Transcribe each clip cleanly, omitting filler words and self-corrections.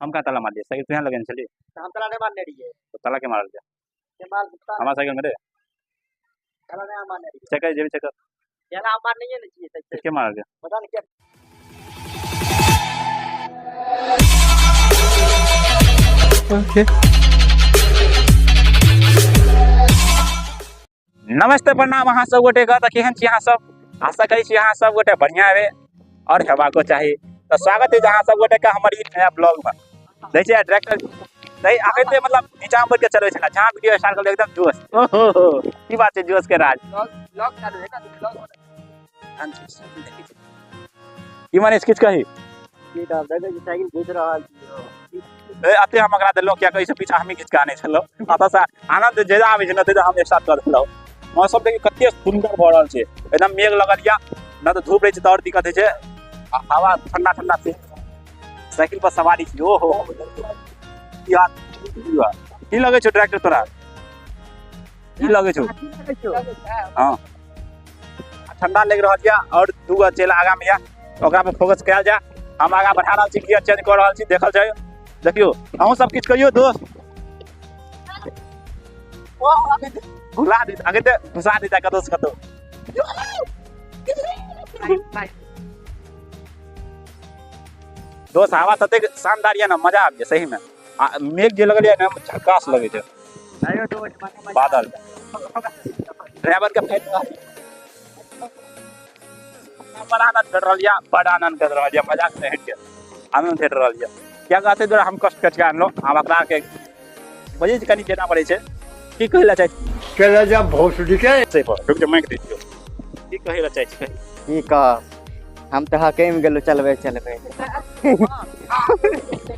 हम का ताला मारलियै? साइकिल तुहे लगेने छली। हम ताला नहीं मारने रहिए। तो ताला के मारल जा? के मार हमरा साइकिल में रे ताला नहीं मारने रहिए। चेक कर, जेबी चेक कर। ताला हम मारने नहीं चाहिए साइकिल। के मारल जा? पता नहीं क्या। ओके। नमस्ते, प्रणाम अहाँ सब गोटे के। तऽ केहन छी अहाँ सब? आशा करै छी अहाँ सब गोटे बढ़िया हेबै और हेबाको चाही। तऽ स्वागत है अहाँ सब गोटे के हमर ई नया ब्लॉग में। देखै छियै डायरेक्टर नहीं आखिर ते मतलब नीचा में बैठ के चलबै छला, जहाँ वीडियो स्टार्ट करल एकदम जोश। ओहो की बात छै जोश के राज। ब्लॉग चालू है ना, ब्लॉग की मनीष किछ कही? की कहब, देखै छी साइकिल घीच रहल छी। ए अते हम एकरा देलहुँ किया कहै छै पीछा हमही घीच के आनै छलहुँ। अतः से आनंद ज्यादा आबै छै ने तै हम स्टार्ट कर देलहुँ। मौसम देखियौ कते सुंदर भऽ रहल छै, एकदम मेघ लगल या न तऽ धूप रहै छै तऽ और दिक्कत होइ छै, आ हवा ठंडा ठंडा से साइकिल पर सवारी छी। ओहो की हाल की लगै छौ ट्रैक्टर तोरा? की लगै छौ? हाँ ठंडा लागि रहल या और दूगो चेला आगा में या ओकरा पर फोकस कयल जाय। हम आगा बढ़ा रहल छी, गियर चेंज कऽ रहल छी, देखल जाय। देखियौ अहूँ सब किछु कहियौ दोस्त। भुला दी आगे ते घुसा दी कतौ से कतौ। दोस्त हवा ततेक शानदार या ना, मजा आबि सही में। आ मेघ जे लगल या ना झकास लगै छै। बादल ड्राइवर के फेर बड़ा आनंद भेट रहल या, बड़ आनंद भेट रहल या, मजाक से हटि के आनंद भेट रहल या। क्या कहते द्वारा हम कष्ट कट के आनलहुँ। आब अपना के बजै छै कनि जेना पड़ै छै। की कहै लए चाहै छी? चला जा भोसड़ी के। से पर रुक जा, माइक दे दियौ। की कहै लए चाहै छी? की कह, हम तऽ हकैम गेलहुँ चलबै चलबै।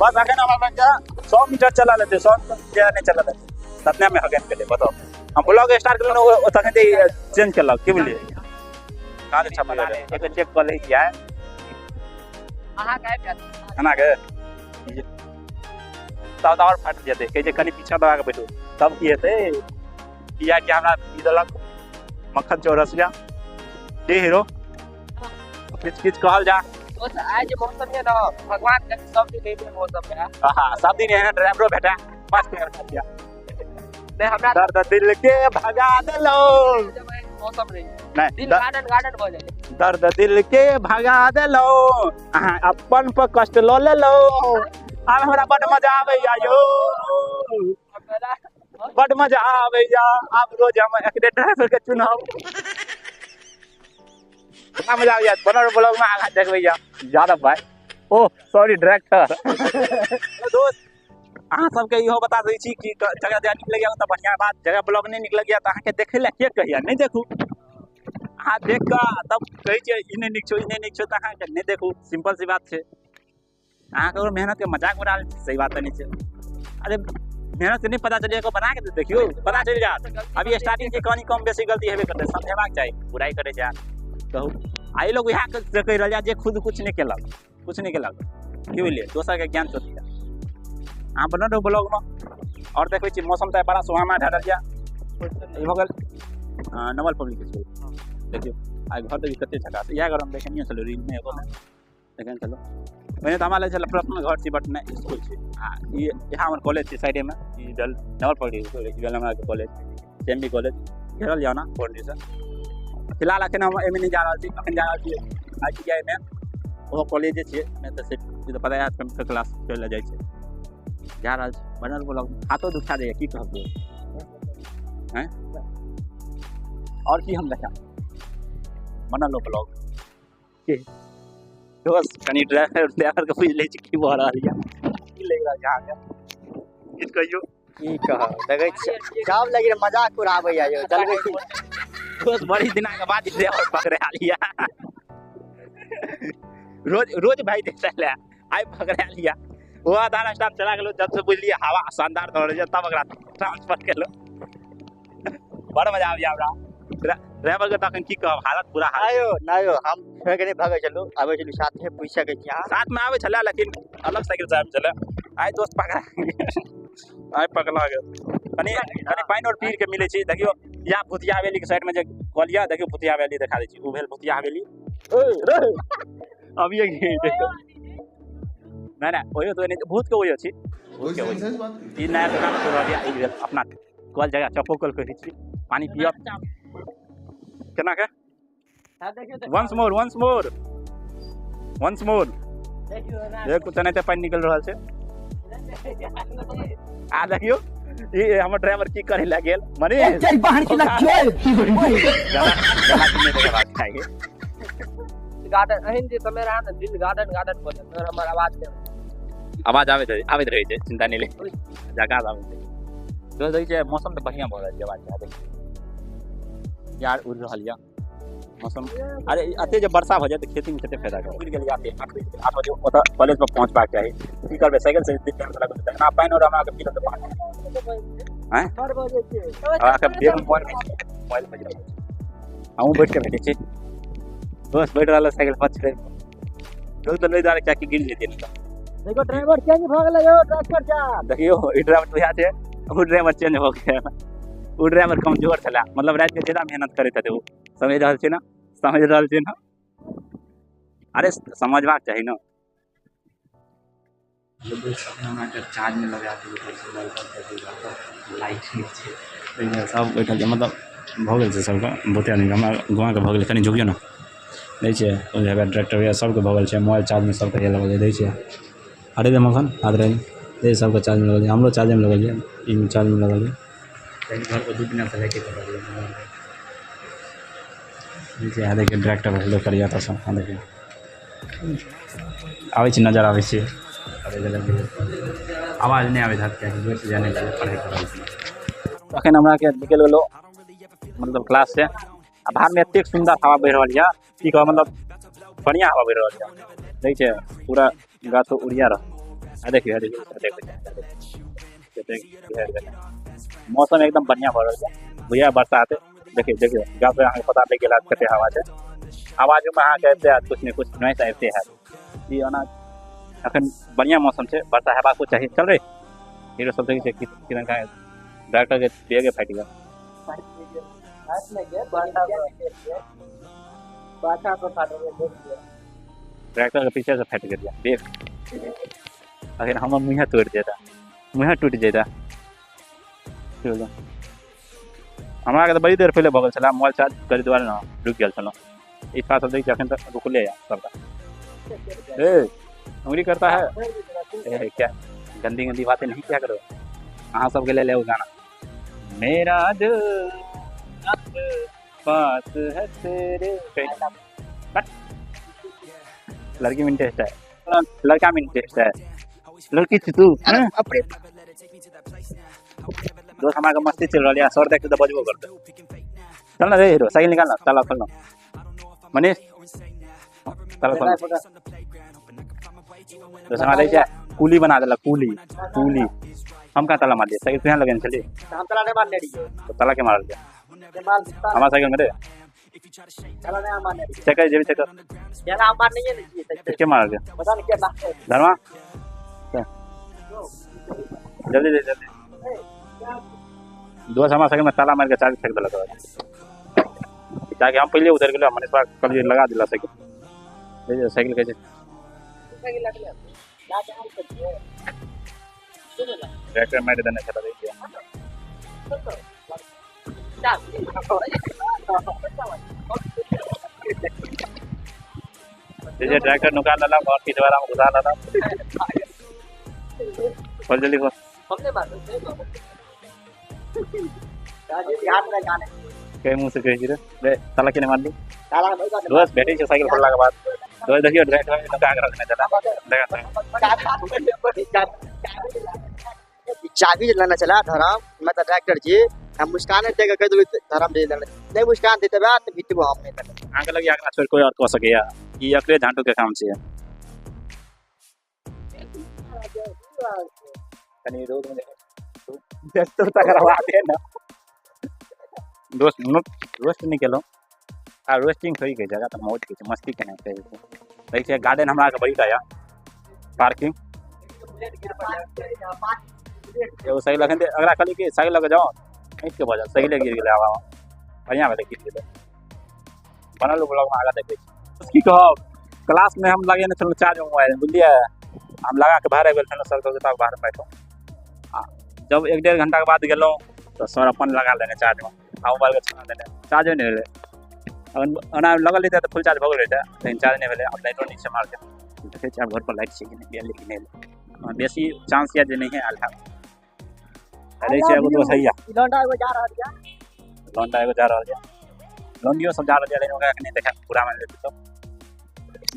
बस अखन हमरा लग 100 मीटर चला लेतै, 100 मीटर ज्यादा नहि चला लेतै, ततने में हकैम गेलै। बताउ हम ब्लॉग स्टार्ट केलहुँ तखन चेंज केलक, की बुझलियै? कहाँ से छपल एक चेक कऽ लै छियै। अहाँ के आबि जायत एना के तब तऽ आओर फाटि जेतै। कहै छै कनि पीछा दबा कऽ बैठू तब की हेतै। किया कि हमरा ई देलक मक्खन चौरसिया के हीरो। किछु किछु कहल जा। दोस्त आइ जे मौसम है ना, भगवान के सब दिन एहने मौसम है। हाँ सब दिन एहने ड्राइवरो भेटा मस्त भेटा। नहीं हमरा दर्द दिल के भगा देलौ। मौसम रही नहीं दिल गार्डन गार्डन भऽ जाइ। दर्द दिल के भगा देलौ, अहाँ अपन पर कष्ट लऽ लेलौ। आब हमरा बड मजा आबैया यौ, बड मजा आबैया। आब रोज हम एकरे ड्राइवर के चुनब। बड़ा मजा आबैया। बनल ब्लॉग में आगा देखबैया यादव भाई। Oh sorry director. दोस्त अहाँ सबके इहो बता दै छी कि जगह जगह नीक लगैया तऽ बढ़िया बात, जगह ब्लॉग नहि नीक लगैया तऽ अहाँके देखै लए के कहैया नहि देखू। अहाँ देख कऽ तब कहै छियै ई नहि नीक छौ, ई नहि नीक छौ, तऽ अहाँके नहि देखू। सिंपल सी बात छै। अहाँ ककरो मेहनत के मजाक उड़ा लै छी, सही बात तऽ नहि छै। अरे मेहनत के नहि पता चलिए, बना के देखियौ पता चलि जायत। अभी स्टार्टिंग के कनि कम बेसी गलती हेबे करतै, समझेबाक चाही। बुराइ करै छै कहू। आ ई लोग इएह कहि रहल जे खुद कुछ नहि केलक, कुछ नहि केलक, की बुझलियै? दोसर के ज्ञान चोदिया। अहाँ बनल रहू ब्लॉग में। और देखै छी मौसम तऽ बड़ा सुहाना भए रहल यऽ। ई भऽ गेल नवल पब्लिक स्कूल। देखियौ आइ घर देखियौ कते झकास। इएह घर हम देखनियो छलहुँ रील में, एगो में देखने छलहुँ। पहिने तऽ हमरा लगै छल पर्सनल घर छी, बट नहि स्कूल छी। आ ई इएह हमर कॉलेज छै साइडेमे, ई भेल नवल पब्लिक स्कूल, ई भेल हमरा कॉलेज एम बी कॉलेज। घेरल यऽ ओना बाउंड्रीसँ। फिलहाल अखन हम एहिमे नहि जा रहल छी, अखन जा रहल छी I T I मे। ओहो कॉलेजे छियै, नहि तऽ से तऽ पता हैत कम्प्यूटर क्लास चलि लए जाइ छै। जा रहल छी बनल ब्लॉग। हाथो दुखा दैया की कहब हैं। और की हम देखा बनल ब्लॉग के दोस्त कनि ड्राइवर के पूछि लै छी की भऽ रहल यऽ, की लागि रहल छै अहाँके, किछु कहियौ। की कहब, देखै छियै सब लगी मजाक उड़ाबैया यौ। चलबै छी दोस्त, बड़ी दिना के बाद ड्राइवर पकड़ायल यऽ। रोज रोज भाई देखै लए आइ पकड़ायल यऽ। वो आधार स्टाफ चला गेलो, जब से बुझलियै हवा शानदार दौड़ रहल तब ओकरा ट्रांसफर केलहुँ। बड़ मजा आबैया हमरा ड्राइवर के। तखन की कहब, हालत बुरा हाल। आयो ना यो, हम छोड़ि के नहि भगै छलहुँ, आबै छलहुँ साथे। पूछि सकै छी अहाँ। साथ में आबै छलै लेकिन अलग साइकिल से आबै छलै। आइ दोस्त पकड़ा आइ पकड़ा गेल। कनि कनि पानि और पी के मिलै छी। देखियौ या भुतिया हवेली के साइड में जे कहलियै, देखियौ भुतिया हवेली देखा दै छी। ओ भेल भुतिया हवेली। अभी देखियौ नहि नहि ओहियो तो नहि, भूत के ओहियो छी, भूत के ओहियो। ई नया दुकान खोल रहल यऽ, ई भेल अपना कल जगह चपोकल कहै छी। पानि पियब केना के? Once more, once more, once more. देख कुछ नहीं, पानि निकल रहल छै। आ देखियो ई हमर ड्राइवर की करे लए गेल मनीष। गला सुनने के बाद खाइए। गार्डन एहन जे समय रहा ने, दिल गार्डन गार्डन भऽ जायत, मगर हमर आवाज नहि। आवाज आबैत रहै, आबैत रहै छै, चिंता नहि ले, जकास आबैत छै। दोस्त देखै छियै मौसम तऽ बढ़िआँ भऽ रहल छै, बात छै यार उड़ि रहल यऽ मौसम। अरे एते जे वर्षा भऽ जाय तऽ खेतीमे कते फायदा करत। उड़ि गेल आठ बजे, 8 बजे ओतऽ कॉलेज पर पहुँचबाक चाही। की करबै, साइकिल से टाइम तऽ लागत ना, पानि आओर हमरा पी लेतै पानि। आँय हमरा के बेग में मोबाइल, मोबाइल बजि रहल छै। हमहूँ बैठ के भेटै छी दोस्त, बैठ रहल साइकिल पर छलै दोस्त तऽ नहि दुआरे कियाकि गिर जेतै। नहि तऽ देखो ड्राइवर चेंज भऽ गेलै यौ, ट्रैक्टर चाप। देखियौ ई ड्राइवर तऽ उएह छै, ओ ड्राइवर चेंज भऽ गेल। ओ ड्राइवर कमजोर छलै, मतलब रातिके ज्यादा मेहनत करैत हेतै ओ। समझि रहल छी ने, समझि रहल छी ने? अरे समझबाक चाही ने। हमरा चार्ज में लगा के लाइट नहि छै, सब बैठल छै, मतलब भऽ गेल छै सबके, बहुते आदमीके। हमरा गाँवके भऽ गेलै। कनि झुकियौ ने। दै छै ओ ट्रैक्टर भैया, सबके भऽ गेल छै मोबाइल चार्जमे, सबके लगल छै। दै छै, अरे दे मखन हाथ रही दे, सबके चार्जमे लगल छै, हमरो चार्जमे लगल छै, ई चार्जमे लगल छै। घरपर 2 दिनसँ लाइटे कटल छै। यहाँ देखियौ ट्रैक्टर भेजलो करिया तऽ सब। हाँ देखियौ आबै छै, नजर आबै छै। आवाज नहि आबैत हैत कियाकि जोरसँ जाय नहि छै, पढ़ाइ कऽ रहल छी। अखन हमरा के निकलि गेलहुँ मतलब क्लास से, आ बाहरमे एतेक सुन्दर हवा बहि रहल यऽ, की कहब, मतलब बढ़िआँ हवा बहि रहल यऽ। देखै छियै पूरा गाछ उड़िया रहल। आ देखियौ, देखियौ, देखियौ, मौसम एकदम बढ़िआँ भऽ रहल छै, बुझाय बरसा हेतै। देखियौ, देखियौ गाछ अहाँके पता लागि गेल हैत कते हवा छै। आवाजोमे अहाँके आबिते हैत किछु ने किछु नॉइस आबिते हैत। ई ओना अखन बढ़िआँ मौसम छै, वर्षा हेबाको चाही। चल रे हीरो सब, देखै छियै किरण का डॉक्टर के बेगे फाटि गेल। ट्रैक्टर के पीछे से फाटि गेल बेग। अखन हमर मुँहे तोड़ि देता, मुँहे टूटि जेता। हमरा के तऽ बड़ी देर पहिले भऽ गेल छलै मोबाइल चार्ज करै दुआरे ने रुकि गेल छलहुँ। ई सब देखै छियै अखन तऽ रुकले यऽ सबटा। ए उंगली करता है, ए क्या गंदी गंदी बातें नहीं किया करो। अहाँ सबके लेल एगो गाना, मेरा दिल पास है तेरे। लड़की में इंटरेस्ट है, लड़का में इंटरेस्ट है, लड़की छी तू। दोस्त हमारा मस्ती चल रहा है, सर देख तो बजबो करते। चल ना रे हीरो, साइकिल निकाल ना, ताला खोल ना मनीष, ताला खोल। दोस्त हमारा छै कूली बना देलक, कूली कूली। हम कहाँ ताला मार दिए? साइकिल यहाँ लगेने छलियै, हम ताला नहीं मारने रहियै। तो ताला के मारल गया हमारा साइकिल में रे? ताला नहीं मारने रहियै। चेक कर जेबी, चेक कर। केना हम मारने नहीं छियै? के मारल गया पता नहीं, के मारल। धर्मा जल्दी दे, जल्दी। दोस्त हमारा साइकिल में ताला मार के चार्ज फेंक देलक, जाके हम पहले उधर गेलो। मनीष बा कहलियै लगा दिला साइकिल, साइकिल कहै छै ट्रैक्टर मारि देने छलै। देखिए जे ट्रैक्टर नुका लेलक और पिछवाड़ा में घुसा लेलक। खोल जल्दी खोल। के मुँह से कहै छी रे? रे ताला के मारली? दोस्त भेटै छै साइकिल खोलला के बाद। दोस्त देखियौ ट्रैक्टर नुका के रखने छलै, देखा। चाबी जे लेने छलै धरम, मैं तऽ ट्रैक्टर छी, हम मुस्कान दे के कहि देलहुँ धरम दे देने नहीं, मुस्कान देते बा तऽ बीतबो हम नहीं देबै। अहाँके लगी अगला छोड़ि कोई और कऽ सकैया? ई अकरे झाँटू के काम छै। कनि रोड में देखतो तकर बाद ने दोस्त। रोस्ट नहि केलहुँ आ रोस्टिंग थोड़ी कहै छै, तऽ मौज कहै छै, मस्ती केनाइ कहै छै। देखै छियै गार्डन हमरा आरके बड़ी टा यऽ, पार्किंग। एगो साइकिल अखन अगला कहली कि साइकिल लऽ के जाउ, ऐंठ के भऽ जायत, साइकिले गिर गेलै हवा। बढ़िआँ भेलै, गिर गेलै। बनल ब्लॉगमे आगाँ देखै छी। की कहब, क्लासमे हम लगेने छलहुँ चार्ज मोबाइल, बुझलियै? हम लगा के बाहर आबि गेल छलहुँ। सर कहलकै आब बाहर बैठो। आ जब 1-1.5 घंटाके बाद गेलहुँ तऽ सर अपन लगा लेने चार्जमे आ मोबाइलके छोड़ा देने, चार्जे नहि भेलै। ओना लगल रहितै तऽ फुल चार्ज भऽ गेल रहितै, लेकिन चार्ज नहि भेलै। आब लाइटो नहि छै मारके, देखै छियै आब घरपर लाइट छै कि नहि, गेलै कि नहि एलै। बेसी चांस यऽ जे नहिए आयल हैत। रहै छै एगो दोस्त हैया लौंडा एगो जा रहल यऽ, लौंडा एगो जा रहल यऽ, लौंडियो सब जा रहल यऽ, लेकिन ओकरा नहि देखा पूरा मानि लेतै। तऽ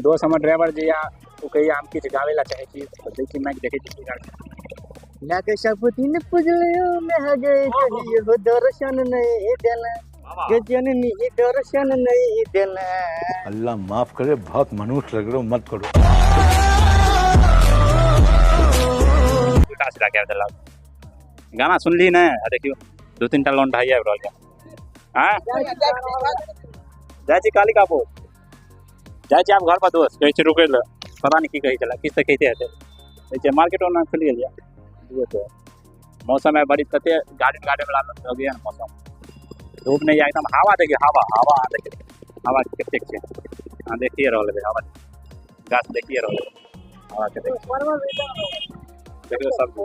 दोस्त हमर ड्राइवर जे यऽ ओ कहैया हम किछु गाबै लए चाहै छी, तऽ दै छी माइक, देखै छी की गाबै। मैं के सब दिन पुजलियो में गए कहियो दर्शन नहीं देला, गजननी दर्शन नहीं देला। अल्लाह माफ करे, बहुत मनुष्य लग रहे हो, मत करो। उल्टा सीधा कए देलक। गाना सुनली ने? आ देखियो 2-3 टा लौंडा आबि रहल यऽ। आँय जाइ छी कालिकापुर, जाइ छी आब घर पर। दोस्त कहै छै रुकै लए, पता नहि की कहै छलै, किछु तऽ कहिते हेतै। कहै छै मार्केट ओना खुलि गेल यऽ। मौसम है बड़ी तते गार्डन गार्डन वाला लगैया ने मौसम, धूप नहीं है एकदम, हवा देखियो, हवा हवा देखियो, हवा कतेक छै, अहाँ देखिए रहल हेबै हवा, गाछ देखिए रहल हेबै, हवा के देखियो सब्जी,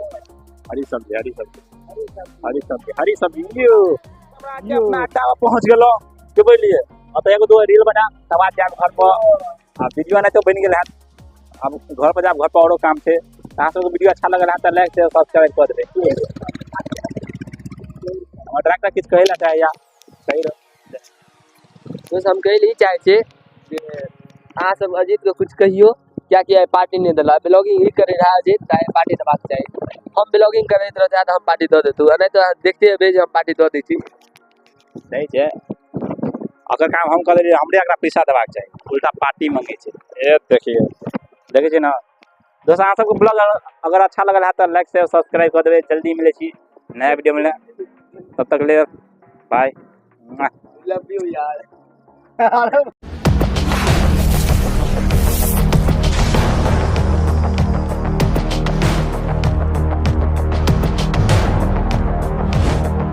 हरी सब्जी, हरी सब्जी, हरी सब्जी, हरी सब्जी। यो अपना अड्डा पर पहुँच गेलहुँ, की बुझलियै? ओतऽ एगो दू रील बना तकर बाद जायब घर पर। आ वीडियो नहि तऽ बनि गेल हैत, आब घर पर जायब, घर पर औरो काम छै। अहाँ सबके वीडियो अच्छा लगल हैत तऽ लाइक शेयर सब्सक्राइब कऽ देबै। हमर डायरेक्टर किछु कहै लए चाहैया? कहि रहल। दोस्त हम कहै लए ई चाहै छी जे अहाँ सब अजीत के कुछ कहियो, कियाकि आइ पार्टी नहि देलक। ब्लॉगिंग ही करे रहा अजीत, तऽ आइ पार्टी देबाक चाही। हम ब्लॉगिंग करैत रहते तऽ हम पार्टी दऽ देतहुँ, आ नहि तऽ देखते हेबै जे हम पार्टी दऽ दै छी। सही छै, अगर काम हम कऽ देलियै, हमरे एकरा पैसा देबाक चाही, उल्टा पार्टी मंगै छै। ए देखियौ, देखै छियै ने दोस्त? अहाँ सबके ब्लॉग अगर अच्छा लगल हैत तऽ लाइक शेयर सब्सक्राइब कऽ देबै। जल्दी मिलै छी नया वीडियो में, तब तक ले बाय। लव you यार।